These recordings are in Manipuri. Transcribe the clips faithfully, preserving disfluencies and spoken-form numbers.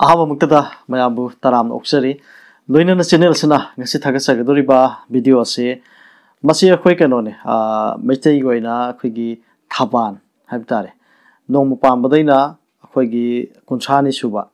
ꯑꯍꯥꯟꯕꯃꯛꯇꯗ ꯃꯌꯥꯝꯕꯨ ꯇꯔꯥꯝꯅ ꯑꯣꯛꯆꯔꯤ꯫ ꯂꯣꯏꯅꯅ ꯆꯦꯅꯦꯜ ꯑꯁꯤꯅ ꯉꯁꯤ ꯊꯥꯒꯠꯆꯒꯗꯧꯔꯤꯕ ꯚꯤꯗꯤꯑꯣ ꯑꯁꯤ, ꯃꯁꯤ ꯑꯩꯈꯣꯏ ꯀꯩꯅꯣꯅꯦ, ꯑ, ꯃꯩꯇꯩꯒꯤ ꯑꯣꯏꯅ ꯑꯩꯈꯣꯏꯒꯤ ꯊꯥꯕꯥꯟ ꯍꯥꯏꯕ ꯇꯥꯔꯦ, ꯅꯣꯡꯃ ꯄꯥꯟꯕꯗꯩꯅ ꯑꯩꯈꯣꯏꯒꯤ ꯀꯨꯟꯊ꯭ꯔꯥꯅꯤ ꯁꯨꯕ,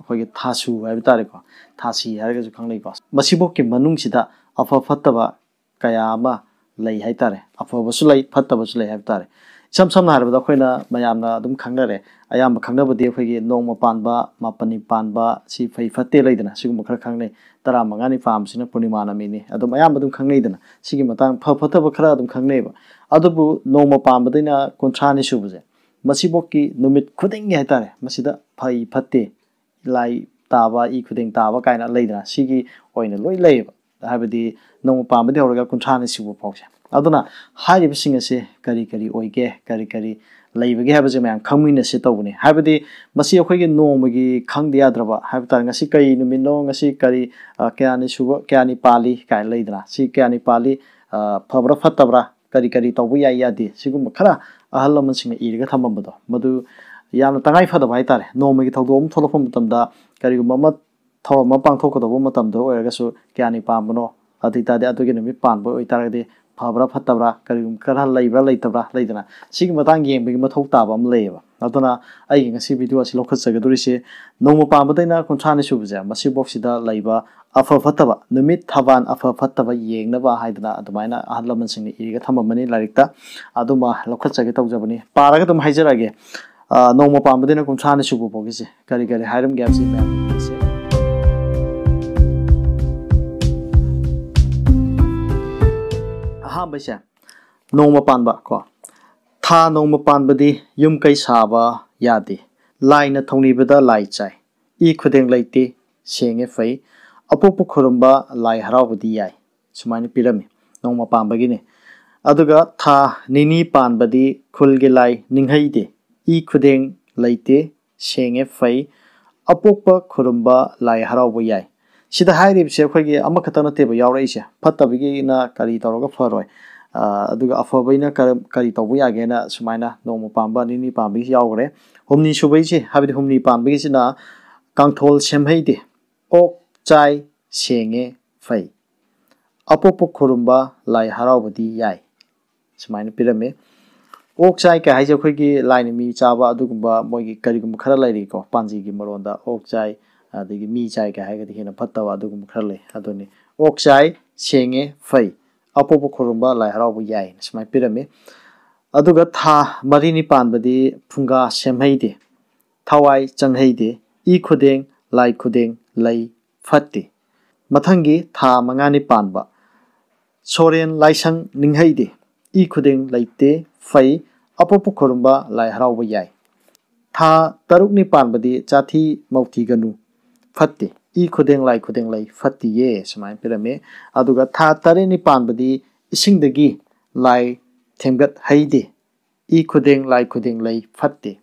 ꯑꯩꯈꯣꯏꯒꯤ ꯊꯥꯁꯨ ꯍꯥꯏꯕ ꯇꯥꯔꯦꯀꯣ, ꯊꯥꯁꯤ ꯍꯥꯏꯔꯒꯁꯨ ꯈꯪꯅꯩꯀꯣ, ꯃꯁꯤꯐꯥꯎꯒꯤ ꯃꯅꯨꯡꯁꯤꯗ ꯑꯐ ꯐꯠꯇꯕ ꯀꯌꯥ ꯑꯃ ꯂꯩ ꯍꯥꯏ ꯇꯥꯔꯦ꯫ ꯑꯐꯕꯁꯨ ꯂꯩ, ꯐꯠꯇꯕꯁꯨ ꯂꯩ ꯍꯥꯏꯕ ꯇꯥꯔꯦ꯫ ꯏꯁꯝ ꯁꯝꯅ ꯍꯥꯏꯔꯕꯗ, ꯑꯩꯈꯣꯏꯅ ꯃꯌꯥꯝꯅ ꯑꯗꯨꯝ ꯈꯪꯅꯔꯦ, ꯑꯌꯥꯝꯕ ꯈꯪꯅꯕꯗꯤ ꯑꯩꯈꯣꯏꯒꯤ ꯅꯣꯡꯃ ꯄꯥꯟꯕ, ꯃꯥꯄꯟꯅꯤ ꯄꯥꯟꯕ, ꯁꯤ ꯐꯩ ꯐꯠꯇꯦ ꯂꯩꯗꯅ, ꯁꯤꯒꯨꯝꯕ ꯈꯔ ꯈꯪꯅꯩ꯫ ꯇꯔꯥꯃꯉꯥꯅꯤ ꯄꯥꯟꯕꯁꯤꯅ ꯄꯨꯔꯅꯤꯃꯥ ꯅꯨꯃꯤꯠꯅꯤ, ꯑꯗꯨꯝ ꯑꯌꯥꯝꯕ ꯑꯗꯨꯝ ꯈꯪꯅꯩꯗꯅ꯫ ꯁꯤꯒꯤ ꯃꯇꯥꯡ ꯐ ꯐꯠꯇꯕ ꯈꯔ ꯑꯗꯨꯝ ꯈꯪꯅꯩꯕ꯫ ꯑꯗꯨꯕꯨ ꯅꯣꯡꯃ ꯄꯥꯟꯕꯗꯩꯅ ꯀꯨꯟꯊ꯭ꯔꯥꯅꯤ ꯁꯨꯕꯁꯦ, ꯃꯁꯤꯐꯥꯎꯒꯤ ꯅꯨꯃꯤꯠ ꯈꯨꯗꯤꯡꯒꯤ ꯍꯥꯏ ꯇꯥꯔꯦ, ꯃꯁꯤꯗ ꯐꯩ ꯐꯠꯇꯦ, ꯂꯥꯏ ꯇꯥꯕ, ꯏ ꯈꯨꯗꯦꯡ ꯇꯥꯕ ꯀꯥꯏꯅ ꯂꯩꯗꯅ, ꯁꯤꯒꯤ ꯑꯣꯏꯅ ꯂꯣꯏ ꯂꯩꯌꯦꯕ꯫ ꯍꯥꯏꯕꯗꯤ ꯅꯣꯡꯃ ꯄꯥꯟꯕꯗꯒꯤ ꯍꯧꯔꯒ ꯀꯨꯟꯊ꯭ꯔꯥꯅꯤ ꯁꯨꯕ ꯐꯥꯎꯁꯦ꯫ ꯑꯗꯨꯅ ꯍꯥꯏꯔꯤꯕꯁꯤꯡ ꯑꯁꯤ ꯀꯔꯤ ꯀꯔꯤ ꯑꯣꯏꯒꯦ, ꯀꯔꯤ ꯀꯔꯤ ꯂꯩꯕꯒꯦ ꯍꯥꯏꯕꯁꯦ ꯃꯌꯥꯝ ꯈꯪꯃꯤꯟꯅꯁꯤ ꯇꯧꯕꯅꯤ꯫ ꯍꯥꯏꯕꯗꯤ ꯃꯁꯤ ꯑꯩꯈꯣꯏꯒꯤ ꯅꯣꯡꯃꯒꯤ ꯈꯪꯗ ꯌꯥꯗ꯭ꯔꯕ ꯍꯥꯏꯕ ꯇꯥꯔꯦ, ꯉꯁꯤ ꯀꯔꯤ ꯅꯨꯃꯤꯠꯅꯣ, ꯉꯁꯤ ꯀꯔꯤ, ꯑ, ꯀꯌꯥꯅꯤ ꯁꯨꯕ, ꯀꯌꯥꯅꯤ ꯄꯥꯜꯂꯤ ꯀꯥꯏꯅ ꯂꯩꯗꯅ, ꯁꯤ ꯀꯌꯥꯅꯤ ꯄꯥꯜꯂꯤ, ꯑ, ꯐꯕ꯭ꯔꯥ ꯐꯠꯇꯕ꯭ꯔꯥ, ꯀꯔꯤ ꯀꯔꯤ ꯇꯧꯕ ꯌꯥꯏ ꯌꯥꯗꯦ, ꯁꯤꯒꯨꯝꯕ ꯈꯔ ꯑꯍꯜ ꯂꯃꯟꯁꯤꯡꯅ ꯏꯔꯒ ꯊꯝꯃꯝꯕꯗꯣ, ꯃꯗꯨ ꯌꯥꯝꯅ ꯇꯉꯥꯏ ꯐꯗꯕ ꯍꯥꯏ ꯇꯥꯔꯦ꯫ ꯅꯣꯡꯃꯒꯤ ꯊꯧꯗꯣꯛ ꯑꯃ ꯊꯣꯛꯂꯛꯄ ꯃꯇꯝꯗ, ꯀꯔꯤꯒꯨꯝꯕ ꯑꯃ ꯊꯧꯔꯝ ꯑꯃ ꯄꯥꯡꯊꯣꯛꯀꯗꯧꯕ ꯃꯇꯝꯗ ꯑꯣꯏꯔꯒꯁꯨ, ꯀꯌꯥꯅꯤ ꯄꯥꯟꯕꯅꯣ, ꯑꯗꯨ ꯑꯣꯏꯇꯥꯔꯗꯤ ꯑꯗꯨꯒꯤ ꯅꯨꯃꯤꯠ ꯄꯥꯟꯕ ꯑꯣꯏꯇꯥꯔꯒꯗꯤ ꯐꯕ꯭ꯔꯥ ꯐꯠꯇꯕ꯭ꯔꯥ, ꯀꯔꯤꯒꯨꯝꯕ ꯈꯔ ꯂꯩꯕ꯭ꯔꯥ ꯂꯩꯇꯕ꯭ꯔꯥ ꯂꯩꯗꯅ, ꯁꯤꯒꯤ ꯃꯇꯥꯡ ꯌꯦꯡꯕꯒꯤ ꯃꯊꯧ ꯇꯥꯕ ꯑꯃ ꯂꯩꯌꯦꯕ꯫ ꯑꯗꯨꯅ ꯑꯩꯒꯤ ꯉꯁꯤ ꯚꯤꯗꯤꯑꯣ ꯑꯁꯤ ꯂꯧꯈꯠꯆꯒꯗꯧꯔꯤꯁꯦ, ꯅꯣꯡꯃ ꯄꯥꯟꯕꯗꯩꯅ ꯀꯨꯟꯊ꯭ꯔꯥꯅꯤ ꯁꯨꯕꯁꯦ, ꯃꯁꯤꯐꯥꯎꯁꯤꯗ ꯂꯩꯕ ꯑꯐ ꯐꯠꯇꯕ, ꯅꯨꯃꯤꯠ ꯊꯥꯕꯥꯟ ꯑꯐ ꯐꯠꯇꯕ ꯌꯦꯡꯅꯕ ꯍꯥꯏꯗꯅ ꯑꯗꯨꯃꯥꯏꯅ ꯑꯍꯜ ꯂꯃꯟꯁꯤꯡꯅ ꯏꯔꯒ ꯊꯝꯃꯝꯕꯅꯤ ꯂꯥꯏꯔꯤꯛꯇ꯫ ꯑꯗꯨꯃ ꯂꯧꯈꯠꯆꯒꯦ ꯇꯧꯖꯕꯅꯤ꯫ ꯄꯥꯔꯒ ꯑꯗꯨꯝ ꯍꯥꯏꯖꯔꯛꯑꯒꯦ꯫ ꯑ, ꯅꯣꯡꯃ ꯄꯥꯟꯕꯗꯩꯅ ꯀꯨꯟꯊ꯭ꯔꯥꯅꯤ ꯁꯨꯕ ꯐꯥꯎꯒꯤꯁꯦ ꯀꯔꯤ ꯀꯔꯤ ꯍꯥꯏꯔꯝꯒꯦ ꯍꯥꯏꯕꯁꯤ ꯃꯌꯥꯝ ꯌꯦꯡꯁꯦ꯫ ꯑꯍꯥꯟꯕꯩꯁꯦ, ꯅꯣꯡꯃ ꯄꯥꯟꯕ ꯀꯣ꯫ ꯊꯥ ꯅꯣꯡꯃ ꯄꯥꯟꯕꯗꯤ ꯌꯨꯝ ꯀꯩ ꯁꯥꯕ ꯌꯥꯗꯦ꯫ ꯂꯥꯏꯅ ꯊꯧꯅꯤꯕꯗ ꯂꯥꯏ ꯆꯥꯏ꯫ ꯏ ꯈꯨꯗꯦꯡ ꯂꯩꯇꯦ, ꯁꯦꯡꯉꯦ ꯐꯩ꯫ ꯑꯄꯣꯛꯄ ꯈꯨꯔꯨꯝꯕ, ꯂꯥꯏ ꯍꯔꯥꯎꯕꯗꯤ ꯌꯥꯏ꯫ ꯁꯨꯃꯥꯏꯅ ꯄꯤꯔꯝꯃꯤ꯫ ꯅꯣꯡꯃ ꯄꯥꯟꯕꯒꯤꯅꯤ꯫ ꯑꯗꯨꯒ ꯊꯥ ꯅꯤꯅꯤ ꯄꯥꯟꯕꯗꯤ ꯈꯨꯜꯒꯤ ꯂꯥꯏ ꯅꯤꯡꯍꯩꯗꯦ꯫ ꯏ ꯈꯨꯗꯦꯡ ꯂꯩꯇꯦ, ꯁꯦꯡꯉꯦ ꯐꯩ꯫ ꯑꯄꯣꯛꯄ ꯈꯨꯔꯨꯝꯕ, ꯂꯥꯏ ꯍꯔꯥꯎꯕ ꯌꯥꯏ꯫ ꯁꯤꯗ ꯍꯥꯏꯔꯤꯕꯁꯦ ꯑꯩꯈꯣꯏꯒꯤ ꯑꯃꯈꯛꯇ ꯅꯠꯇꯦꯕ ꯌꯥꯎꯔꯛꯏꯁꯦ꯫ ꯐꯠꯇꯕꯒꯤꯅ ꯀꯔꯤ ꯇꯧꯔꯒ ꯐꯔꯣꯏ, ꯑ, ꯑꯗꯨꯒ ꯑꯐꯕꯩꯅ ꯀꯔ-, ꯀꯔꯤ ꯇꯧꯕ ꯌꯥꯒꯦꯅ ꯁꯨꯃꯥꯏꯅ ꯅꯣꯡꯃ ꯄꯥꯟꯕ, ꯅꯤꯅꯤ ꯄꯥꯟꯕꯒꯤ ꯌꯥꯎꯈ꯭ꯔꯦ꯫ ꯍꯨꯝꯅꯤ ꯁꯨꯕꯩꯁꯦ, ꯍꯥꯏꯕꯗꯤ ꯍꯨꯝꯅꯤ ꯄꯥꯟꯕꯒꯤꯁꯤꯅ ꯀꯥꯡꯊꯣꯜ ꯁꯦꯝꯍꯩꯗꯦ, ꯑꯣꯛ ꯆꯥꯏ, ꯁꯦꯡꯉꯦ, ꯐꯩ꯫ ꯑꯄꯣꯛꯄ ꯈꯨꯔꯨꯝꯕ, ꯂꯥꯏ ꯍꯔꯥꯎꯕꯗꯤ ꯌꯥꯏ꯫ ꯁꯨꯃꯥꯏꯅ ꯄꯤꯔꯝꯃꯤ꯫ ꯑꯣꯛ ꯆꯥꯏ ꯀꯥꯏ ꯍꯥꯏꯁꯦ ꯑꯩꯈꯣꯏꯒꯤ ꯂꯥꯏꯅ ꯃꯤ ꯆꯥꯕ ꯑꯗꯨꯒꯨꯝꯕ ꯃꯣꯏꯒꯤ ꯀꯔꯤꯒꯨꯝꯕ ꯈꯔ ꯂꯩꯔꯤꯀꯣ, ꯄꯥꯟꯖꯤꯒꯤ ꯃꯔꯣꯟꯗ ꯑꯣꯛ ꯆꯥꯏ, ꯑꯗꯒꯤ ꯃꯤ ꯆꯥꯏ ꯀꯥꯏ ꯍꯥꯏꯔꯒꯗꯤ ꯍꯦꯟꯅ ꯐꯠꯇꯕ ꯑꯗꯨꯒꯨꯝꯕ ꯈꯔ ꯂꯩ꯫ ꯑꯗꯨꯅꯤ, ꯑꯣꯛ ꯆꯥꯏ, ꯁꯦꯡꯉꯦ, ꯐꯩ꯫ ꯑꯄꯣꯛꯄ ꯈꯨꯔꯨꯝꯕ, ꯂꯥꯏ ꯍꯔꯥꯎꯕ ꯌꯥꯏꯅ ꯁꯨꯃꯥꯏꯅ ꯄꯤꯔꯝꯃꯤ꯫ ꯑꯗꯨꯒ ꯊꯥ ꯃꯔꯤꯅꯤ ꯄꯥꯟꯕꯗꯤ ꯐꯨꯡꯒꯥ ꯁꯦꯝꯍꯩꯗꯦ, ꯊꯋꯥꯏ ꯆꯪꯍꯩꯗꯦ, ꯏ ꯈꯨꯗꯦꯡ, ꯂꯥꯏ ꯈꯨꯗꯦꯡ, ꯂꯩ, ꯐꯠꯇꯦ꯫ ꯃꯊꯪꯒꯤ ꯊꯥ ꯃꯉꯥꯅꯤ ꯄꯥꯟꯕ ꯁꯣꯔꯦꯟ ꯂꯥꯏꯁꯪ ꯅꯤꯡꯍꯩꯗꯦ, ꯏ ꯈꯨꯗꯦꯡ ꯂꯩꯇꯦ, ꯐꯩ꯫ ꯑꯄꯣꯛꯄ ꯈꯨꯔꯨꯝꯕ, ꯂꯥꯏ ꯍꯔꯥꯎꯕ ꯌꯥꯏ꯫ ꯊꯥ ꯇꯔꯨꯛꯅꯤ ꯄꯥꯟꯕꯗꯤ ꯆꯥꯊꯤ ꯃꯧꯊꯤꯒꯅꯨ, ꯐꯠꯇꯦ꯫ ꯏ ꯈꯨꯗꯦꯡ ꯂꯥꯏ ꯈꯨꯗꯦꯡ ꯂꯩ, ꯐꯠꯇꯤꯌꯦ ꯁꯨꯃꯥꯏꯅ ꯄꯤꯔꯝꯃꯤ꯫ ꯑꯗꯨꯒ ꯊꯥ ꯇꯔꯦꯠꯅꯤ ꯄꯥꯟꯕꯗꯤ ꯏꯁꯤꯡꯗꯒꯤ ꯂꯥꯏ ꯊꯦꯝꯒꯠ ꯍꯩꯗꯦ, ꯏ ꯈꯨꯗꯦꯡ ꯂꯥꯏ ꯈꯨꯗꯦꯡ ꯂꯩ, ꯐꯠꯇꯦ꯫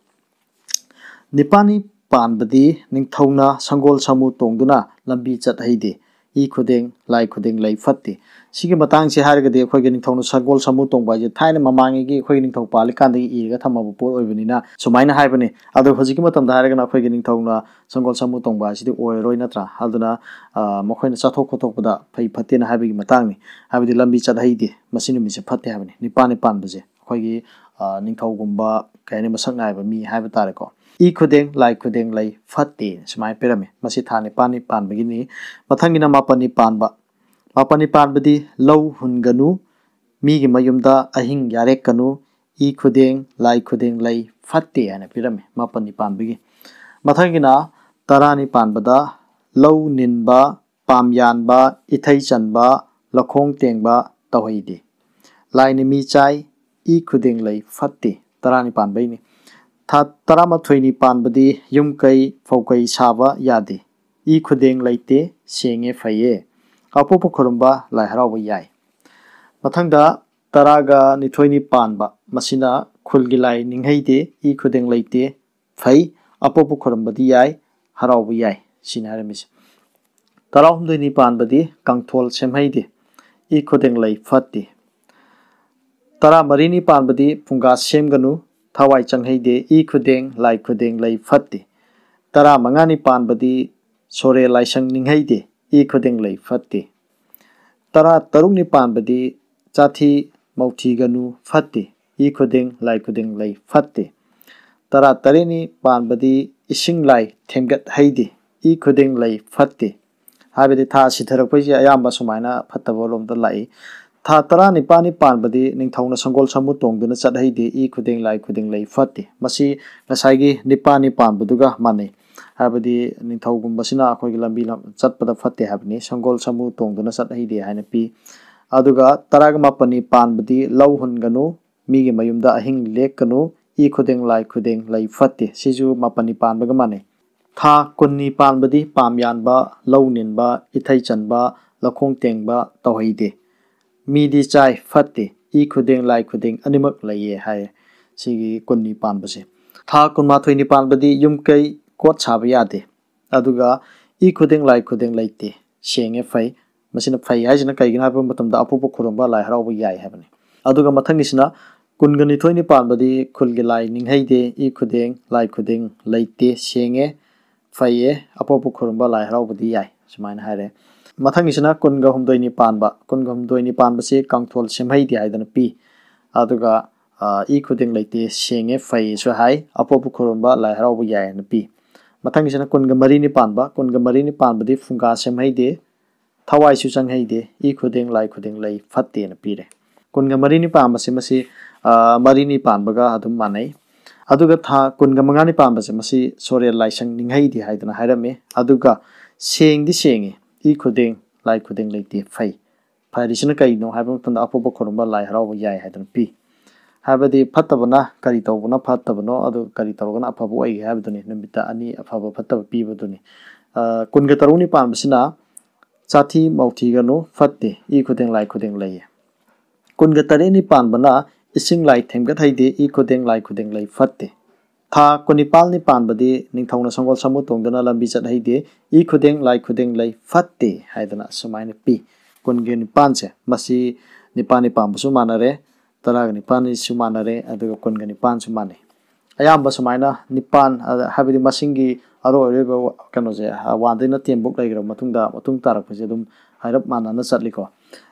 ꯅꯤꯄꯥꯜꯅꯤ ꯄꯥꯟꯕꯗꯤ ꯅꯤꯡꯊꯧꯅ ꯁꯪꯒꯣꯜ ꯁꯥꯃꯨ ꯇꯣꯡꯗꯨꯅ ꯂꯝꯕꯤ ꯆꯠ ꯍꯩꯗꯦ, ꯏ ꯈꯨꯗꯦꯡ ꯂꯥꯏ ꯈꯨꯗꯦꯡ ꯂꯩ, ꯐꯠꯇꯦ꯫ ꯁꯤꯒꯤ ꯃꯇꯥꯡꯁꯦ ꯍꯥꯏꯔꯒꯗꯤ ꯑꯩꯈꯣꯏꯒꯤ ꯅꯤꯡꯊꯧꯅ ꯁꯪꯒꯣꯜ ꯁꯥꯃꯨ ꯇꯣꯡꯕ ꯍꯥꯏꯁꯦ ꯊꯥꯏꯅ ꯃꯃꯥꯡꯉꯩꯒꯤ ꯑꯩꯈꯣꯏꯒꯤ ꯅꯤꯡꯊꯧ ꯄꯥꯜꯂꯤꯀꯥꯟꯗꯒꯤ ꯏꯔꯒ ꯊꯝꯃꯕ ꯄꯣꯠ ꯑꯣꯏꯕꯅꯤꯅ ꯁꯨꯃꯥꯏꯅ ꯍꯥꯏꯕꯅꯤ꯫ ꯑꯗꯣ ꯍꯧꯖꯤꯛꯀꯤ ꯃꯇꯝꯗ ꯍꯥꯏꯔꯒꯅ ꯑꯩꯈꯣꯏꯒꯤ ꯅꯤꯡꯊꯧꯅ ꯁꯪꯒꯣꯜ ꯁꯥꯃꯨ ꯇꯣꯡꯕ ꯍꯥꯏꯁꯤꯗꯤ ꯑꯣꯏꯔꯔꯣꯏ, ꯅꯠꯇ꯭ꯔꯥ? ꯑꯗꯨꯅ, ꯑ, ꯃꯈꯣꯏꯅ ꯆꯥꯊꯣꯛ ꯈꯣꯠꯇꯣꯛꯄꯗ ꯐꯩ ꯐꯠꯇꯦꯅ ꯍꯥꯏꯕꯒꯤ ꯃꯇꯥꯡꯅꯤ꯫ ꯍꯥꯏꯕꯗꯤ ꯂꯝꯕꯤ ꯆꯠ ꯍꯩꯗꯦ, ꯃꯁꯤ ꯅꯨꯃꯤꯠꯁꯦ ꯐꯠꯇꯦ ꯍꯥꯏꯕꯅꯤ꯫ ꯅꯤꯄꯥꯜꯅꯤ ꯄꯥꯟꯕꯁꯦ ꯑꯩꯈꯣꯏꯒꯤ, ꯑ, ꯅꯤꯡꯊꯧꯒꯨꯝꯕ, ꯀꯩ ꯍꯥꯏꯅꯤ, ꯃꯁꯛ ꯅꯥꯏꯕ ꯃꯤ ꯍꯥꯏꯕ ꯇꯥꯔꯦꯀꯣ꯫ ꯏ ꯈꯨꯗꯦꯡ ꯂꯥꯏ ꯈꯨꯗꯦꯡ ꯂꯩ, ꯐꯠꯇꯦ ꯁꯨꯃꯥꯏꯅ ꯄꯤꯔꯝꯃꯤ꯫ ꯃꯁꯤ ꯊꯥ ꯅꯤꯄꯥꯜꯅꯤ ꯄꯥꯟꯕꯒꯤꯅꯤ꯫ ꯃꯊꯪꯒꯤꯅ ꯃꯥꯄꯜꯅꯤ ꯄꯥꯟꯕ꯫ ꯃꯥꯄꯜꯅꯤ ꯄꯥꯟꯕꯗꯤ ꯂꯧ ꯍꯨꯟꯒꯅꯨ, ꯃꯤꯒꯤ ꯃꯌꯨꯝꯗ ꯑꯍꯤꯡ ꯌꯥꯔꯦꯛꯀꯅꯨ, ꯏ ꯈꯨꯗꯦꯡ ꯂꯥꯏ ꯈꯨꯗꯦꯡ ꯂꯩ, ꯐꯠꯇꯦ ꯍꯥꯏꯅ ꯄꯤꯔꯝꯃꯤ ꯃꯥꯄꯜꯅꯤ ꯄꯥꯟꯕꯒꯤ꯫ ꯃꯊꯪꯒꯤꯅ ꯇꯔꯥꯅꯤ ꯄꯥꯟꯕꯗ ꯂꯧ ꯅꯤꯟꯕ, ꯄꯥꯝ ꯌꯥꯟꯕ, ꯏꯊꯩ ꯆꯟꯕ, ꯂꯧꯈꯣꯡ ꯇꯦꯡꯕ ꯇꯧꯍꯩꯗꯦ꯫ ꯂꯥꯏꯅ ꯃꯤ ꯆꯥꯏ, ꯏ ꯈꯨꯗꯦꯡ ꯂꯩ, ꯐꯠꯇꯦ꯫ ꯇꯔꯥꯅꯤ ꯄꯥꯟꯕꯩꯅꯤ꯫ ꯊꯥ ꯇꯔꯥꯃꯥꯊꯣꯏꯅꯤ ꯄꯥꯟꯕꯗꯤ ꯌꯨꯝ ꯀꯩ ꯐꯧ ꯀꯩ ꯁꯥꯕ ꯌꯥꯗꯦ꯫ ꯏ ꯈꯨꯗꯦꯡ ꯂꯩꯇꯦ, ꯁꯦꯡꯉꯦ, ꯐꯩꯌꯦ꯫ ꯑꯄꯣꯛꯄ ꯈꯨꯔꯨꯝꯕ, ꯂꯥꯏ ꯍꯔꯥꯎꯕ ꯌꯥꯏ꯫ ꯃꯊꯪꯗ ꯇꯔꯥꯒ ꯅꯤꯊꯣꯏꯅꯤ ꯄꯥꯟꯕ, ꯃꯁꯤꯅ ꯈꯨꯜꯒꯤ ꯂꯥꯏ ꯅꯤꯡꯍꯩꯗꯦ, ꯏ ꯈꯨꯗꯦꯡ ꯂꯩꯇꯦ, ꯐꯩ꯫ ꯑꯄꯣꯛꯄ ꯈꯨꯔꯨꯝꯕꯗꯤ ꯌꯥꯏ, ꯍꯔꯥꯎꯕ ꯌꯥꯏ꯫ ꯁꯤꯅꯤ ꯍꯥꯏꯔꯝꯃꯤꯁꯦ꯫ ꯇꯔꯥꯍꯨꯝꯗꯣꯏꯅꯤ ꯄꯥꯟꯕꯗꯤ ꯀꯥꯡꯊꯣꯜ ꯁꯦꯝꯍꯩꯗꯦ, ꯏ ꯈꯨꯗꯦꯡ ꯂꯩ, ꯐꯠꯇꯦ꯫ ꯇꯔꯥꯃꯔꯤꯅꯤ ꯄꯥꯟꯕꯗꯤ ꯐꯨꯡꯒꯥ ꯁꯦꯝꯒꯅꯨ, ꯊꯋꯥꯏ ꯆꯪꯍꯩꯗꯦ, ꯏ ꯈꯨꯗꯦꯡ ꯂꯥꯏ ꯈꯨꯗꯦꯡ ꯂꯩ, ꯐꯠꯇꯦ꯫ ꯇꯔꯥꯃꯉꯥꯅꯤ ꯄꯥꯟꯕꯗꯤ ꯁꯣꯔꯦ ꯂꯥꯏꯁꯪ ꯅꯤꯡꯍꯩꯗꯦ, ꯏ ꯈꯨꯗꯦꯡ ꯂꯩ ꯐꯠꯇꯦ꯫ ꯇꯔꯥꯇꯔꯨꯛꯅꯤ ꯄꯥꯟꯕꯗꯤ ꯆꯥꯊꯤ ꯃꯧꯊꯤꯒꯅꯨ ꯐꯠꯇꯦ, ꯏ ꯈꯨꯗꯦꯡ ꯂꯥꯏ ꯈꯨꯗꯦꯡ ꯂꯩ ꯐꯠꯇꯦ꯫ ꯇꯔꯥꯇꯔꯦꯠꯅꯤ ꯄꯥꯟꯕꯗꯤ ꯏꯁꯤꯡ ꯂꯥꯏ ꯊꯦꯝꯒꯠ ꯍꯩꯗꯦ, ꯏ ꯈꯨꯗꯦꯡ ꯂꯩ ꯐꯠꯇꯦ꯫ ꯍꯥꯏꯕꯗꯤ ꯊꯥ ꯁꯤꯊꯔꯛꯄꯩꯁꯦ ꯑꯌꯥꯝꯕ ꯁꯨꯃꯥꯏꯅ ꯐꯠꯇꯕ ꯂꯣꯝꯗ ꯂꯥꯛꯏ꯫ ꯊꯥ ꯇꯔꯥꯅꯤꯄꯥꯟꯅꯤ ꯄꯥꯟꯕꯗꯤ ꯅꯤꯡꯊꯧꯅ ꯁꯪꯒꯣꯜ ꯁꯥꯃꯨ ꯇꯣꯡꯗꯨꯅ ꯆꯠ ꯍꯩꯗꯦ, ꯏ ꯈꯨꯗꯦꯡ ꯂꯥꯏ ꯈꯨꯗꯦꯡ ꯂꯩ ꯐꯠꯇꯦ꯫ ꯃꯁꯤ ꯉꯁꯥꯏꯒꯤ ꯅꯤꯄꯥꯟꯅꯤ ꯄꯥꯟꯕꯗꯨꯒ ꯃꯥꯟꯅꯩ꯫ ꯍꯥꯏꯕꯗꯤ ꯅꯤꯡꯊꯧꯒꯨꯝꯕꯁꯤꯅ ꯑꯩꯈꯣꯏꯒꯤ ꯂꯝꯕꯤ ꯂꯝ-, ꯆꯠꯄꯗ ꯐꯠꯇꯦ ꯍꯥꯏꯕꯅꯤ, ꯁꯪꯒꯣꯜ ꯁꯥꯃꯨ ꯇꯣꯡꯗꯨꯅ ꯆꯠ ꯍꯩꯗꯦ ꯍꯥꯏꯅ ꯄꯤ꯫ ꯑꯗꯨꯒ ꯇꯔꯥꯒ ꯃꯥꯄꯟꯅꯤ ꯄꯥꯟꯕꯗꯤ ꯂꯧ ꯍꯨꯟꯒꯅꯨ, ꯃꯤꯒꯤ ꯃꯌꯨꯝꯗ ꯑꯍꯤꯡ ꯂꯦꯛꯀꯅꯨ, ꯏ ꯈꯨꯗꯦꯡ ꯂꯥꯏ ꯈꯨꯗꯦꯡ ꯂꯩ ꯐꯠꯇꯦ꯫ ꯁꯤꯁꯨ ꯃꯥꯄꯟꯅꯤ ꯄꯥꯟꯕꯒ ꯃꯥꯟꯅꯩ꯫ ꯊꯥ ꯀꯨꯟꯅꯤ ꯄꯥꯟꯕꯗꯤ ꯄꯥꯝ ꯌꯥꯟꯕ, ꯂꯧ ꯅꯤꯟꯕ, ꯏꯊꯩ ꯆꯟꯕ, ꯂꯧꯈꯣꯡ ꯇꯦꯡꯕ ꯇꯧꯍꯩꯗꯦ꯫ ꯃꯤꯗꯤ ꯆꯥꯏ ꯐꯠꯇꯦ, ꯏ ꯈꯨꯗꯦꯡ ꯂꯥꯏ ꯈꯨꯗꯦꯡ ꯑꯅꯤꯃꯛ ꯂꯩꯌꯦ ꯍꯥꯏ꯫ ꯁꯤꯒꯤ ꯀꯨꯟꯅꯤ ꯄꯥꯟꯕꯁꯦ꯫ ꯊꯥ ꯀꯨꯟꯃꯥꯊꯣꯏꯅꯤ ꯄꯥꯟꯕꯗꯤ ꯌꯨꯝ ꯀꯩ ꯀꯣꯠ ꯁꯥꯕ ꯌꯥꯗꯦ꯫ ꯑꯗꯨꯒ ꯏ ꯈꯨꯗꯦꯡ ꯂꯥꯏ ꯈꯨꯗꯦꯡ ꯂꯩꯇꯦ, ꯁꯦꯡꯉꯦ ꯐꯩ꯫ ꯃꯁꯤꯅ ꯐꯩ ꯍꯥꯏꯁꯤꯅ ꯀꯩꯒꯤꯅꯣ ꯍꯥꯏꯕ ꯃꯇꯝꯗ ꯑꯄꯣꯛꯄ ꯈꯨꯔꯨꯝꯕ ꯂꯥꯏ ꯍꯔꯥꯎꯕ ꯌꯥꯏ ꯍꯥꯏꯕꯅꯤ꯫ ꯑꯗꯨꯒ ꯃꯊꯪꯒꯤꯁꯤꯅ ꯀꯨꯟꯒ ꯅꯤꯊꯣꯏꯅꯤ ꯄꯥꯟꯕꯗꯤ ꯈꯨꯜꯒꯤ ꯂꯥꯏ ꯅꯤꯡꯍꯩꯗꯦ, ꯏ ꯈꯨꯗꯦꯡ ꯂꯥꯏ ꯈꯨꯗꯦꯡ ꯂꯩꯇꯦ, ꯁꯦꯡꯉꯦ, ꯐꯩꯌꯦ, ꯑꯄꯣꯛꯄ ꯈꯨꯔꯨꯝꯕ ꯂꯥꯏ ꯍꯔꯥꯎꯕꯗꯤ ꯌꯥꯏ, ꯁꯨꯃꯥꯏꯅ ꯍꯥꯏꯔꯦ꯫ ꯃꯊꯪꯒꯤꯁꯤꯅ ꯀꯨꯟꯒ ꯍꯨꯝꯗꯣꯏꯅꯤ ꯄꯥꯟꯕ꯫ ꯀꯨꯟꯒ ꯍꯨꯝꯗꯣꯏꯅꯤ ꯄꯥꯟꯕꯁꯤ ꯀꯥꯡꯊꯣꯜ ꯁꯦꯝꯍꯩꯗꯦ ꯍꯥꯏꯗꯅ ꯄꯤ꯫ ꯑꯗꯨꯒ, ꯑ, ꯏ ꯈꯨꯗꯦꯡ ꯂꯩꯇꯦ, ꯁꯦꯡꯉꯦ, ꯐꯩꯁꯨ ꯍꯥꯏ, ꯑꯄꯣꯛꯄ ꯈꯨꯔꯨꯝꯕ ꯂꯥꯏ ꯍꯔꯥꯎꯕ ꯌꯥꯏ ꯍꯥꯏꯅ ꯄꯤ꯫ ꯃꯊꯪꯒꯤꯁꯤꯅ ꯀꯨꯟꯒ ꯃꯔꯤꯅꯤ ꯄꯥꯟꯕ꯫ ꯀꯨꯟꯒ ꯃꯔꯤꯅꯤ ꯄꯥꯟꯕꯗꯤ ꯐꯨꯡꯒꯥ ꯁꯦꯝꯍꯩꯗꯦ, ꯊꯋꯥꯏꯁꯨ ꯆꯪꯍꯩꯗꯦ, ꯏ ꯈꯨꯗꯦꯡ ꯂꯥꯏ ꯈꯨꯗꯦꯡ ꯂꯩ ꯐꯠꯇꯦꯅ ꯄꯤꯔꯦ꯫ ꯀꯨꯟꯒ ꯃꯔꯤꯅꯤ ꯄꯥꯟꯕꯁꯦ ꯃꯁꯤ, ꯑ, ꯃꯔꯤꯅꯤ ꯄꯥꯟꯕꯒ ꯑꯗꯨꯝ ꯃꯥꯟꯅꯩ꯫ ꯑꯗꯨꯒ ꯊꯥ ꯀꯨꯟꯒ ꯃꯉꯥꯅꯤ ꯄꯥꯟꯕꯁꯦ ꯃꯁꯤ ꯁꯣꯔꯦꯜ ꯂꯥꯏꯁꯪ ꯅꯤꯡꯍꯩꯗꯦ ꯍꯥꯏꯗꯅ ꯍꯥꯏꯔꯝꯃꯤ꯫ ꯑꯗꯨꯒ ꯁꯦꯡꯗꯤ ꯁꯦꯡꯉꯤ, ꯏ ꯈꯨꯗꯦꯡ ꯂꯥꯏ ꯈꯨꯗꯦꯡ ꯂꯩꯇꯦ, ꯐꯩ꯫ ꯐꯔꯤꯁꯤꯅ ꯀꯩꯅꯣ ꯍꯥꯏꯕ ꯃꯇꯝꯗ ꯑꯄꯣꯛꯄ ꯈꯨꯔꯨꯝꯕ ꯂꯥꯏ ꯍꯔꯥꯎꯕ ꯌꯥꯏ ꯍꯥꯏꯗꯅ ꯄꯤ꯫ ꯍꯥꯏꯕꯗꯤ ꯐꯠꯇꯕꯅ ꯀꯔꯤ ꯇꯧꯕꯅ ꯐꯠꯇꯕꯅꯣ, ꯑꯗꯨꯒ ꯀꯔꯤ ꯇꯧꯔꯒꯅ ꯑꯐꯕ ꯑꯣꯏꯒꯦ ꯍꯥꯏꯕꯗꯨꯅꯤ꯫ ꯅꯨꯃꯤꯠꯇ ꯑꯅꯤ ꯑꯐꯕ ꯐꯠꯇꯕ ꯄꯤꯕꯗꯨꯅꯤ꯫ ꯑ, ꯀꯨꯟꯒ ꯇꯔꯨꯛꯅꯤ ꯄꯥꯟꯕꯁꯤꯅ ꯆꯥꯊꯤ ꯃꯧꯊꯤꯒꯅꯨ, ꯐꯠꯇꯦ, ꯏ ꯈꯨꯗꯦꯡ ꯂꯥꯏ ꯈꯨꯗꯦꯡ ꯂꯩꯌꯦ꯫ ꯀꯨꯟꯒ ꯇꯔꯦꯠꯅꯤ ꯄꯥꯟꯕꯅ ꯏꯁꯤꯡ ꯂꯥꯏ ꯊꯦꯝꯒꯠ ꯍꯩꯗꯦ, ꯏ ꯈꯨꯗꯦꯡ ꯂꯥꯏ ꯈꯨꯗꯦꯡ ꯂꯩ ꯐꯠꯇꯦ꯫ ꯊꯥ ꯀꯨꯟꯅꯤꯄꯥꯜꯅꯤ ꯄꯥꯟꯕꯗꯤ ꯅꯤꯡꯊꯧꯅ ꯁꯪꯒꯣꯜ ꯁꯥꯃꯨ ꯇꯣꯡꯗꯨꯅ ꯂꯝꯕꯤ ꯆꯠ ꯍꯩꯗꯦ, ꯏ ꯈꯨꯗꯦꯡ ꯂꯥꯏ ꯈꯨꯗꯦꯡ ꯂꯩ ꯐꯠꯇꯦ ꯍꯥꯏꯗꯅ ꯑꯁꯨꯃꯥꯏꯅ ꯄꯤ꯫ ꯀꯨꯟꯒ ꯅꯤꯄꯥꯟꯁꯦ, ꯃꯁꯤ ꯅꯤꯄꯥꯜꯅꯤ ꯄꯥꯟꯕꯁꯨ ꯃꯥꯟꯅꯔꯦ, ꯇꯔꯥꯒ ꯅꯤꯄꯥꯜꯅꯤꯁꯨ ꯃꯥꯟꯅꯔꯦ, ꯑꯗꯨꯒ ꯀꯨꯟꯒ ꯅꯤꯄꯥꯟꯁꯨ ꯃꯥꯟꯅꯩ꯫ ꯑꯌꯥꯝꯕ ꯁꯨꯃꯥꯏꯅ ꯅꯤꯄꯥꯟ, ꯑ, ꯍꯥꯏꯕꯗꯤ ꯃꯁꯤꯡꯒꯤ ꯑꯔꯣꯏ ꯑꯔꯣꯏꯕ ꯀꯩꯅꯣꯁꯦ, ꯋꯥꯟꯗꯩꯅ ꯇꯦꯟꯐꯧ ꯂꯩꯈ꯭ꯔꯕ ꯃꯇꯨꯡꯗ, ꯃꯇꯨꯡ ꯇꯥꯔꯛꯄꯁꯦ ꯑꯗꯨꯝ ꯍꯥꯏꯔꯞ ꯃꯥꯟꯅꯅ ꯆꯠꯂꯤꯀꯣ꯫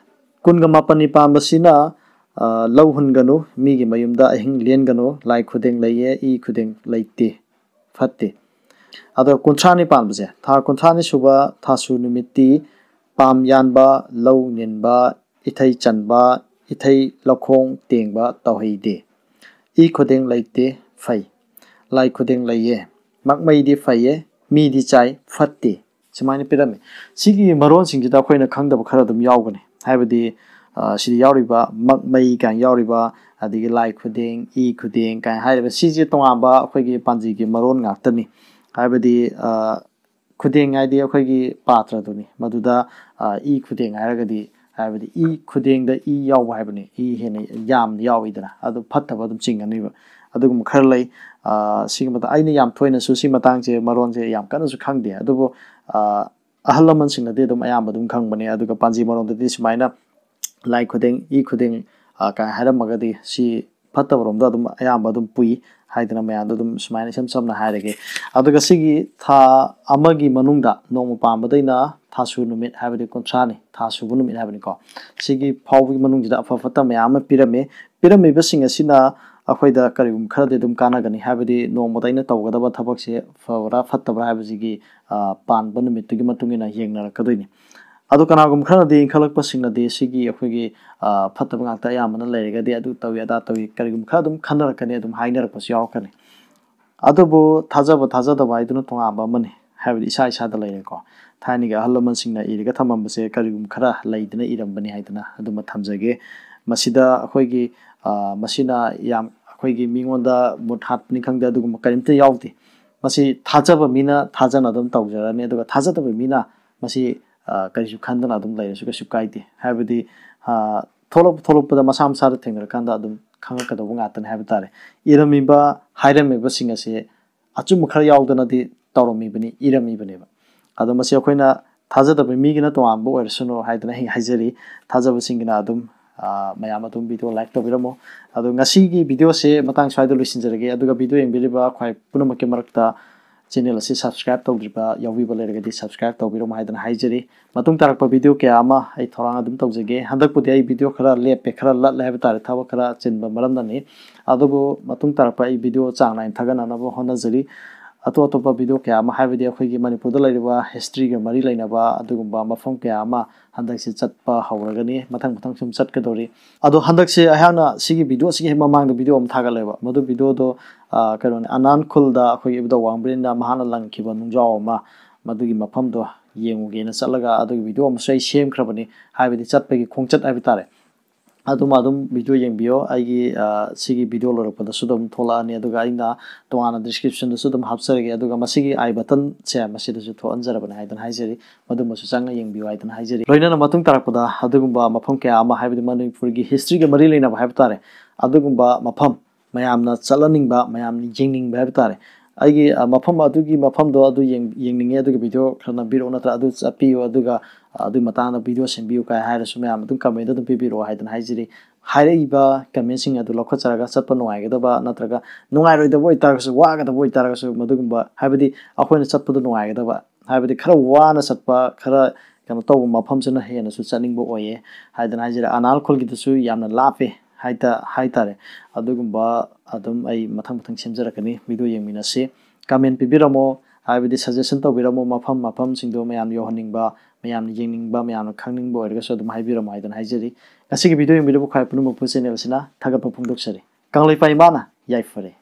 ꯀꯨꯟꯒ ꯃꯥꯄꯟꯅꯤ ꯄꯥꯟꯕꯁꯤꯅ, ꯑ, ꯂꯧ ꯍꯨꯟꯒꯅꯨ, ꯃꯤꯒꯤ ꯃꯌꯨꯝꯗ ꯑꯍꯤꯡ ꯂꯦꯟꯒꯅꯨ, ꯂꯥꯏ ꯈꯨꯗꯦꯡ ꯂꯩꯌꯦ, ꯏ ꯈꯨꯗꯦꯡ ꯂꯩꯇꯦ, ꯐꯠꯇꯦ꯫ ꯑꯗꯣ ꯀꯨꯟꯊ꯭ꯔꯥꯅꯤ ꯄꯥꯟꯕꯁꯦ, ꯊꯥ ꯀꯨꯟꯊ꯭ꯔꯥꯅꯤ ꯁꯨꯕ ꯊꯥꯁꯨ ꯅꯨꯃꯤꯠꯇꯤ ꯄꯥꯝ ꯌꯥꯟꯕ, ꯂꯧ ꯅꯤꯟꯕ, ꯏꯊꯩ ꯆꯟꯕ, ꯏꯊꯩ ꯂꯧꯈꯣꯡ ꯇꯦꯡꯕ ꯇꯧꯍꯩꯗꯦ꯫ ꯏ ꯈꯨꯗꯦꯡ ꯂꯩꯇꯦ, ꯐꯩ꯫ ꯂꯥꯏ ꯈꯨꯗꯦꯡ ꯂꯩꯌꯦ, ꯃꯛꯃꯩꯗꯤ ꯐꯩꯌꯦ, ꯃꯤꯗꯤ ꯆꯥꯏ, ꯐꯠꯇꯦ꯫ ꯁꯨꯃꯥꯏꯅ ꯄꯤꯔꯝꯃꯤ꯫ ꯁꯤꯒꯤ ꯃꯔꯣꯟꯁꯤꯡꯁꯤꯗ ꯑꯩꯈꯣꯏꯅ ꯈꯪꯗꯕ ꯈꯔ ꯑꯗꯨꯝ ꯌꯥꯎꯒꯅꯤ꯫ ꯍꯥꯏꯕꯗꯤ, ꯑ, ꯁꯤꯗ ꯌꯥꯎꯔꯤꯕ ꯃꯛꯃꯩ ꯀꯥꯏꯅ ꯌꯥꯎꯔꯤꯕ, ꯑꯗꯒꯤ ꯂꯥꯏ ꯈꯨꯗꯦꯡ, ꯏ ꯈꯨꯗꯦꯡ ꯀꯥꯏꯅ ꯍꯥꯏꯔꯤꯕ, ꯁꯤꯁꯦ ꯇꯣꯉꯥꯟꯕ ꯑꯩꯈꯣꯏꯒꯤ ꯄꯥꯟꯖꯤꯒꯤ ꯃꯔꯣꯟ ꯉꯥꯛꯇꯅꯤ꯫ ꯍꯥꯏꯕꯗꯤ, ꯑ, ꯈꯨꯗꯦꯡ ꯍꯥꯏꯗꯤ ꯑꯩꯈꯣꯏꯒꯤ ꯄꯥꯇ꯭ꯔꯗꯨꯅꯤ, ꯃꯗꯨꯗ, ꯑ, ꯏ ꯈꯨꯗꯦꯡ ꯍꯥꯏꯔꯒꯗꯤ, ꯍꯥꯏꯕꯗꯤ ꯏ ꯈꯨꯗꯦꯡꯗ ꯏ ꯌꯥꯎꯕ ꯍꯥꯏꯕꯅꯤ, ꯏ ꯍꯦꯟꯅ ꯌꯥꯝꯅ ꯌꯥꯎꯏꯗꯅ, ꯑꯗꯨ ꯐꯠꯇꯕ ꯑꯗꯨꯝ ꯆꯤꯡꯒꯅꯤꯕ꯫ ꯑꯗꯨꯒꯨꯝꯕ ꯈꯔ ꯂꯩ꯫ ꯑ, ꯁꯤꯒꯤ ꯃꯇꯥꯡ ꯑꯩꯅ ꯌꯥꯝ ꯊꯣꯏꯅꯁꯨ ꯁꯤ ꯃꯇꯥꯡꯁꯦ, ꯃꯔꯣꯟꯁꯦ ꯌꯥꯝ ꯀꯟꯅꯁꯨ ꯈꯪꯗꯦ, ꯑꯗꯨꯕꯨ, ꯑ, ꯑꯍꯜ ꯂꯃꯟꯁꯤꯡꯅꯗꯤ ꯑꯗꯨꯝ ꯑꯌꯥꯝꯕ ꯑꯗꯨꯝ ꯈꯪꯕꯅꯦ꯫ ꯑꯗꯨꯒ ꯄꯥꯟꯖꯤ ꯃꯔꯣꯟꯗꯗꯤ ꯁꯨꯃꯥꯏꯅ ꯂꯥꯏ ꯈꯨꯗꯦꯡ, ꯏ ꯈꯨꯗꯦꯡ, ꯑ, ꯀꯥꯏ ꯍꯥꯏꯔꯝꯃꯒꯗꯤ ꯁꯤ ꯐꯠꯇꯕꯔꯣꯝꯗ ꯑꯗꯨꯝ ꯑꯌꯥꯝꯕ ꯑꯗꯨꯝ ꯄꯨꯏ ꯍꯥꯏꯗꯅ ꯃꯌꯥꯝꯗ ꯑꯗꯨꯝ ꯁꯨꯃꯥꯏꯅ ꯏꯁꯝ ꯁꯝꯅ ꯍꯥꯏꯔꯒꯦ꯫ ꯑꯗꯨꯒ ꯁꯤꯒꯤ ꯊꯥ ꯑꯃꯒꯤ ꯃꯅꯨꯡꯗ ꯅꯣꯡꯃ ꯄꯥꯟꯕꯗꯩꯅ ꯊꯥꯁꯨ ꯅꯨꯃꯤꯠ, ꯍꯥꯏꯕꯗꯤ ꯀꯨꯟꯊ꯭ꯔꯥꯅꯤ, ꯊꯥ ꯁꯨꯕ ꯅꯨꯃꯤꯠ ꯍꯥꯏꯕꯅꯤꯀꯣ, ꯁꯤꯒꯤ ꯐꯥꯎꯕꯒꯤ ꯃꯅꯨꯡꯁꯤꯗ ꯑꯐ ꯐꯠꯇ ꯃꯌꯥꯝ ꯑꯃ ꯄꯤꯔꯝꯃꯤ꯫ ꯄꯤꯔꯝꯃꯤꯕꯁꯤꯡ ꯑꯁꯤꯅ ꯑꯩꯈꯣꯏꯗ ꯀꯔꯤꯒꯨꯝꯕ ꯈꯔꯗꯤ ꯑꯗꯨꯝ ꯀꯥꯟꯅꯒꯅꯤ, ꯍꯥꯏꯕꯗꯤ ꯅꯣꯡꯃꯗ ꯑꯩꯅ ꯇꯧꯒꯗꯕ ꯊꯕꯛꯁꯦ ꯐꯕ꯭ꯔꯥ ꯐꯠꯇꯕ꯭ꯔꯥ ꯍꯥꯏꯕꯁꯤꯒꯤ, ꯑ, ꯄꯥꯟꯕ ꯅꯨꯃꯤꯠꯇꯨꯒꯤ ꯃꯇꯨꯡ ꯏꯟꯅ ꯌꯦꯡꯅꯔꯛꯀꯗꯣꯏꯅꯤ꯫ ꯑꯗꯣ ꯀꯅꯥꯒꯨꯝꯕ ꯈꯔꯅꯗꯤ ꯏꯟꯈꯠꯂꯛꯄꯁꯤꯡꯅꯗꯤ ꯁꯤꯒꯤ ꯑꯩꯈꯣꯏꯒꯤ, ꯑ, ꯐꯠꯇꯕ ꯉꯥꯛꯇ ꯑꯌꯥꯝꯕꯅ ꯂꯩꯔꯒꯗꯤ ꯑꯗꯨ ꯇꯧꯏ, ꯑꯗꯥ ꯇꯧꯏ, ꯀꯔꯤꯒꯨꯝꯕ ꯈꯔ ꯑꯗꯨꯝ ꯈꯟꯅꯔꯛꯀꯅꯤ, ꯑꯗꯨꯝ ꯍꯥꯏꯅꯔꯛꯄꯁꯨ ꯌꯥꯎꯔꯛꯀꯅꯤ꯫ ꯑꯗꯨꯕꯨ ꯊꯥꯖꯕ ꯊꯥꯖꯗꯕ ꯍꯥꯏꯗꯨꯅ ꯇꯣꯉꯥꯟꯕ ꯑꯃꯅꯤ, ꯍꯥꯏꯕꯗꯤ ꯏꯁꯥ ꯏꯁꯥꯗ ꯂꯩꯔꯦꯀꯣ꯫ ꯊꯥꯏꯅꯒꯤ ꯑꯍꯜ ꯂꯃꯟꯁꯤꯡꯅ ꯏꯔꯒ ꯊꯝꯃꯝꯕꯁꯦ ꯀꯔꯤꯒꯨꯝꯕ ꯈꯔ ꯂꯩꯗꯅ ꯏꯔꯝꯕꯅꯤ ꯍꯥꯏꯗꯅ ꯑꯗꯨꯃ ꯊꯝꯖꯒꯦ꯫ ꯃꯁꯤꯗ ꯑꯩꯈꯣꯏꯒꯤ, ꯑ, ꯃꯁꯤꯅ ꯌꯥꯝ ꯑꯩꯈꯣꯏꯒꯤ ꯃꯤꯉꯣꯟꯗ ꯃꯨꯠ ꯍꯥꯠꯄꯅꯤ ꯈꯪꯗꯦ, ꯑꯗꯨꯒꯨꯝꯕ ꯀꯔꯤꯝꯇ ꯌꯥꯎꯗꯦ꯫ ꯃꯁꯤ ꯊꯥꯖꯕ ꯃꯤꯅ ꯊꯥꯖꯅ ꯑꯗꯨꯝ ꯇꯧꯖꯔꯅꯤ, ꯑꯗꯨꯒ ꯊꯥꯖꯗꯕ ꯃꯤꯅ ꯃꯁꯤ, ꯑ, ꯀꯔꯤꯁꯨ ꯈꯟꯗꯅ ꯑꯗꯨꯝ ꯂꯩꯔꯁꯨ ꯀꯩꯁꯨ ꯀꯥꯏꯗꯦ꯫ ꯍꯥꯏꯕꯗꯤ, ꯑ, ꯊꯣꯛꯂꯛ-, ꯊꯣꯛꯂꯛꯄꯗ ꯃꯁꯥ ꯃꯁꯥꯗ ꯊꯦꯡꯅꯔꯀꯥꯟꯗ ꯑꯗꯨꯝ ꯈꯪꯉꯛꯀꯗꯧꯕ ꯉꯥꯛꯇꯅꯤ ꯍꯥꯏꯕ ꯇꯥꯔꯦ꯫ ꯏꯔꯝꯃꯤꯕ, ꯍꯥꯏꯔꯝꯃꯤꯕꯁꯤꯡ ꯑꯁꯦ ꯑꯆꯨꯝꯕ ꯈꯔ ꯌꯥꯎꯗꯅꯗꯤ ꯇꯧꯔꯝꯃꯤꯕꯅꯤ, ꯏꯔꯝꯃꯤꯕꯅꯦꯕ꯫ ꯑꯗꯣ ꯃꯁꯤ ꯑꯩꯈꯣꯏꯅ ꯊꯥꯖꯗꯕ ꯃꯤꯒꯤꯅ ꯇꯣꯉꯥꯟꯕ ꯑꯣꯏꯔꯁꯅꯨ ꯍꯥꯏꯗꯅ ꯑꯩ ꯍꯥꯏꯖꯔꯤ꯫ ꯊꯥꯖꯕꯁꯤꯡꯒꯤꯅ ꯑꯗꯨꯝ, ꯑ, ꯃꯌꯥꯝ ꯑꯗꯨꯝ video like ꯇꯧꯕꯤꯔꯝꯃꯣ꯫ ꯑꯗꯣ ꯉꯁꯤꯒꯤ video ꯁꯦ ꯃꯇꯥꯡ ꯁ꯭ꯋꯥꯏꯗ ꯂꯣꯏꯁꯤꯟꯖꯔꯒꯦ꯫ ꯑꯗꯨꯒ video ꯌꯦꯡꯕꯤꯔꯤꯕ ꯈ꯭ꯋꯥꯏ ꯄꯨꯝꯅꯃꯛꯀꯤ ꯃꯔꯛꯇ channel ꯑꯁꯤ subscribe ꯇꯧꯗ꯭ꯔꯤꯕ ꯌꯥꯎꯕꯤꯕ ꯂꯩꯔꯒꯗꯤ subscribe ꯇꯧꯕꯤꯔꯝꯃꯣ ꯍꯥꯏꯗꯅ ꯍꯥꯏꯖꯔꯤ꯫ ꯃꯇꯨꯡ ꯇꯥꯔꯛꯄ video ꯀꯌꯥ ꯑꯃ ꯑꯩ ꯊꯧꯔꯥꯡ ꯑꯗꯨꯝ ꯇꯧꯖꯒꯦ꯫ ꯍꯟꯗꯛꯄꯨꯗꯤ ꯑꯩ video ꯈꯔ ꯂꯦꯞꯄꯦ, ꯈꯔ ꯂꯠꯂꯦ ꯍꯥꯏꯕ ꯇꯥꯔꯦ, ꯊꯕꯛ ꯈꯔ ꯆꯤꯟꯕ ꯃꯔꯝꯅꯅꯤ꯫ ꯑꯗꯨꯕꯨ ꯃꯇꯨꯡ ꯇꯥꯔꯛꯄ ꯑꯩ video ꯆꯥꯡ ꯅꯥꯏꯅ ꯊꯥꯒꯠꯅꯅꯕ ꯍꯣꯠꯅꯖꯔꯤ꯫ ꯑꯇꯣꯞ ꯑꯇꯣꯞꯄ video ꯀꯌꯥ ꯑꯃ, ꯍꯥꯏꯕꯗꯤ ꯑꯩꯈꯣꯏꯒꯤ ꯃꯅꯤꯄꯨꯔꯗ ꯂꯩꯔꯤꯕ historyꯒ ꯃꯔꯤ ꯂꯩꯅꯕ ꯑꯗꯨꯒꯨꯝꯕ ꯃꯐꯝ ꯀꯌꯥ ꯑꯃ ꯍꯟꯗꯛꯁꯦ ꯆꯠꯄ ꯍꯧꯔꯒꯅꯤ, ꯃꯊꯪ ꯃꯊꯪ ꯁꯨꯝ ꯆꯠꯀꯗꯧꯔꯤ꯫ ꯑꯗꯣ ꯍꯟꯗꯛꯁꯦ ꯑꯩꯍꯥꯛꯅ ꯁꯤꯒꯤ video ꯑꯁꯤꯒꯤ ꯍꯦꯛ ꯃꯃꯥꯡꯗ video ꯑꯃ ꯊꯥꯒꯠꯂꯦꯕ꯫ ꯃꯗꯨ videoꯗꯣ, ꯑ, ꯀꯩꯅꯣꯅꯦ, ꯑꯅꯥꯟ ꯈꯨꯜꯗ ꯑꯩꯈꯣꯏꯒꯤ ꯏꯕꯨꯙꯧ ꯋꯥꯡꯕ꯭ꯔꯦꯟꯅ ꯃꯍꯥꯛꯅ ꯂꯪꯈꯤꯕ ꯅꯨꯡꯖꯥꯎ ꯑꯃ, ꯃꯗꯨꯒꯤ ꯃꯐꯝꯗꯣ ꯌꯦꯡꯉꯨꯒꯦꯅ ꯆꯠꯂꯒ ꯑꯗꯨꯒꯤ video ꯑꯃꯁꯨ ꯑꯩ ꯁꯦꯝꯈ꯭ꯔꯕꯅꯤ, ꯍꯥꯏꯕꯗꯤ ꯆꯠꯄꯒꯤ ꯈꯣꯡꯆꯠ ꯍꯥꯏꯕ ꯇꯥꯔꯦ꯫ ꯑꯗꯨꯝ ꯑꯗꯨꯝ video ꯌꯦꯡꯕꯤꯌꯣ꯫ ꯑꯩꯒꯤ, ꯑ, ꯁꯤꯒꯤ video ꯂꯣꯏꯔꯛꯄꯗꯁꯨ ꯑꯗꯨꯝ ꯊꯣꯛꯂꯛꯑꯅꯤ, ꯑꯗꯨꯒ ꯑꯩꯅ ꯇꯣꯉꯥꯟꯅ descriptionꯗꯁꯨ ꯑꯗꯨꯝ ꯍꯥꯞꯆꯔꯒꯦ, ꯑꯗꯨꯒ ꯃꯁꯤꯒꯤ I buttonꯁꯦ ꯃꯁꯤꯗꯁꯨ ꯊꯣꯛꯍꯟꯖꯔꯕꯅꯦ ꯍꯥꯏꯗꯅ ꯍꯥꯏꯖꯔꯤ꯫ ꯃꯗꯨꯃꯁꯨ ꯆꯪꯉ ꯌꯦꯡꯕꯤꯌꯨ ꯍꯥꯏꯗꯅ ꯍꯥꯏꯖꯔꯤ꯫ ꯂꯣꯏꯅꯅ ꯃꯇꯨꯡ ꯇꯥꯔꯛꯄꯗ ꯑꯗꯨꯒꯨꯝꯕ ꯃꯐꯝ ꯀꯌꯥ ꯑꯃ, ꯍꯥꯏꯕꯗꯤ ꯃꯅꯤꯄꯨꯔꯒꯤ historyꯒ ꯃꯔꯤ ꯂꯩꯅꯕ ꯍꯥꯏꯕ ꯇꯥꯔꯦ, ꯑꯗꯨꯒꯨꯝꯕ ꯃꯐꯝ ꯃꯌꯥꯝꯅ ꯆꯠꯍꯟꯅꯤꯡꯕ, ꯃꯌꯥꯝꯅ ꯌꯦꯡꯅꯤꯡꯕ ꯍꯥꯏꯕ ꯇꯥꯔꯦ, ꯑꯩꯒꯤ, ꯑ, ꯃꯐꯝ ꯑꯗꯨꯒꯤ ꯃꯐꯝꯗꯣ ꯑꯗꯨ ꯌꯦꯡ-, ꯌꯦꯡꯅꯤꯡꯉꯦ, ꯑꯗꯨꯒꯤ video ꯈꯔ ꯅꯝꯕꯤꯔꯛꯑꯣ, ꯅꯠꯇ꯭ꯔꯒ ꯑꯗꯨ ꯆꯠꯄꯤꯌꯨ, ꯑꯗꯨꯒ, ꯑ, ꯑꯗꯨꯒꯤ ꯃꯇꯥꯡꯗ video ꯁꯦꯝꯕꯤꯌꯨ ꯀꯥꯏ ꯍꯥꯏꯔꯁꯨ ꯃꯌꯥꯝ ꯑꯗꯨꯝ commentꯗ ꯑꯗꯨꯝ ꯄꯤꯕꯤꯔꯛꯑꯣ ꯍꯥꯏꯗꯅ ꯍꯥꯏꯖꯔꯤ꯫ ꯍꯥꯏꯔꯛꯏꯕ commentꯁꯤꯡ ꯑꯗꯨ ꯂꯧꯈꯠꯆꯔꯒ ꯆꯠꯄ ꯅꯨꯡꯉꯥꯏꯒꯗꯕ ꯅꯠꯇ꯭ꯔꯒ ꯅꯨꯡꯉꯥꯏꯔꯣꯏꯗꯕ ꯑꯣꯏꯇꯥꯔꯒꯁꯨ, ꯋꯥꯒꯗꯕ ꯑꯣꯏꯇꯥꯔꯒꯁꯨ, ꯃꯗꯨꯒꯨꯝꯕ, ꯍꯥꯏꯕꯗꯤ ꯑꯩꯈꯣꯏꯅ ꯆꯠꯄꯗ ꯅꯨꯡꯉꯥꯏꯒꯗꯕ, ꯍꯥꯏꯕꯗꯤ ꯈꯔ ꯋꯥꯅ ꯆꯠꯄ, ꯈꯔ ꯀꯩꯅꯣ ꯇꯧꯕ ꯃꯐꯝꯁꯤꯅ ꯍꯦꯟꯅꯁꯨ ꯆꯠꯅꯤꯡꯕ ꯑꯣꯏꯌꯦ ꯍꯥꯏꯗꯅ ꯍꯥꯏꯖꯔꯤ꯫ ꯑꯅꯥꯜ ꯈꯨꯜꯒꯤꯗꯨꯁꯨ ꯌꯥꯝꯅ ꯂꯥꯞꯄꯦ ꯍꯥꯏꯇ-, ꯍꯥꯏꯇꯥꯔꯦ꯫ ꯑꯗꯨꯒꯨꯝꯕ ꯑꯗꯨꯝ ꯑꯩ ꯃꯊꯪ ꯃꯊꯪ ꯁꯦꯝꯖꯔꯛꯀꯅꯤ, video ꯌꯦꯡꯃꯤꯟꯅꯁꯤ꯫ Comment ꯄꯤꯕꯤꯔꯝꯃꯣ, ꯍꯥꯏꯕꯗꯤ suggestion ꯇꯧꯕꯤꯔꯝꯃꯣ, ꯃꯐꯝ ꯃꯐꯝꯁꯤꯡꯗꯣ ꯃꯌꯥꯝ ꯌꯧꯍꯟꯅꯤꯡꯕ, ꯃꯌꯥꯝꯅ ꯌꯦꯡꯅꯤꯡꯕ, ꯃꯌꯥꯝꯅ ꯈꯪꯅꯤꯡꯕ ꯑꯣꯏꯔꯒꯁꯨ ꯑꯗꯨꯝ ꯍꯥꯏꯕꯤꯔꯝꯃꯣ ꯍꯥꯏꯗꯅ ꯍꯥꯏꯖꯔꯤ꯫ ꯉꯁꯤꯒꯤ video ꯌꯦꯡꯕꯤꯔꯤꯕ ꯈ꯭ꯋꯥꯏ ꯄꯨꯝꯅꯃꯛꯄꯨ channel ꯑꯁꯤꯅ ꯊꯥꯒꯠꯄ ꯐꯣꯡꯗꯣꯛꯆꯔꯤ꯫ ꯀꯪꯂꯩꯄꯥꯛ ꯏꯃꯥꯅ ꯌꯥꯏꯐꯔꯦ꯫